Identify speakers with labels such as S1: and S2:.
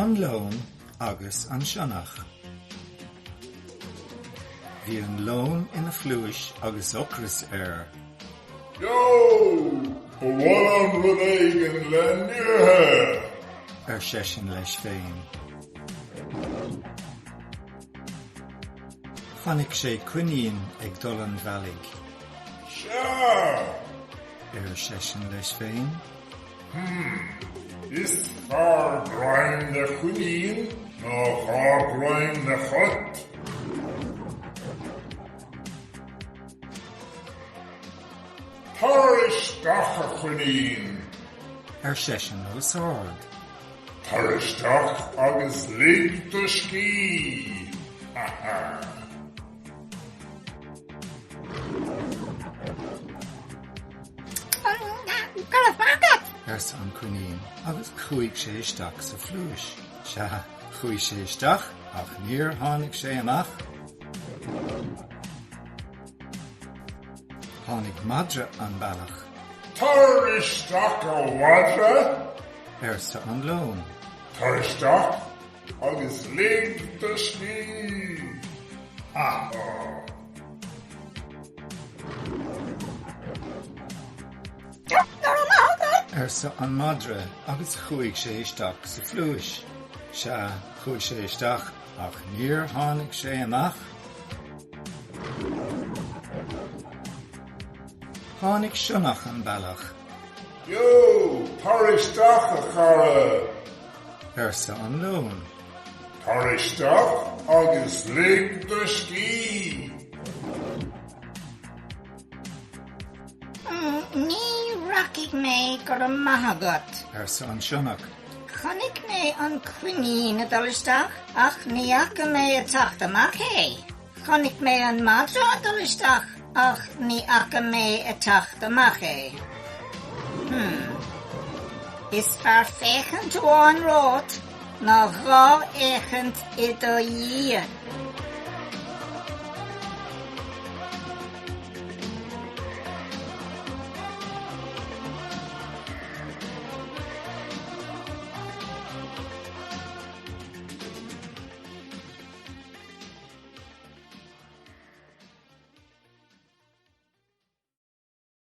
S1: An Leon agus an Sionnach. Bhí an leon ina phluais agus ocras air.
S2: Yo! Ba mhaith liom rud éigin le n-ithe!
S1: ar seisean leis féin. Chonaic sé coinín ag dul an bhealaigh.
S2: Sea!
S1: ar seisean leis féin.
S2: Hmm, is fearr greim de choinín ná dhá ghreim de chat. Tar isteach, a choinín!
S1: ar seisean os ard.
S2: Tar isteach agus lig do scíth! Ha ha!
S3: Go raibh maith agat!
S1: arsa an coinín agus chuaigh sé isteach sa phluais. Sea, chuaigh sé isteach ach níor tháinig sé amach. Tháinig madra an bealach.
S2: Tar isteach, a mhadra!
S1: arsa an leon.
S2: Tar isteach agus lig do scíth! Ha ha!
S3: Go raibh maith agat!
S1: arsa an madra agus chuaigh sé isteach sa phluais. Sea, chuaigh sé isteach ach níor tháinig sé amach. Tháinig sionnach an bealach.
S2: Yo! Tar isteach, a chara!
S1: arsa an leon.
S2: Tar isteach agus lig do scíth!
S3: Ní rachaidh mé, go raibh maith agat.
S1: arsa an sionnach.
S3: Chonaic mé an coinín ag dul isteach ach ní fhaca mé ag teacht amach é. Chonaic mé an madra ag dul isteach ach ní fhaca mé ag teacht amach é. Hmm. Is fearr féachaint amháin romhat ná dhá fhéachaint i do dhiaidh.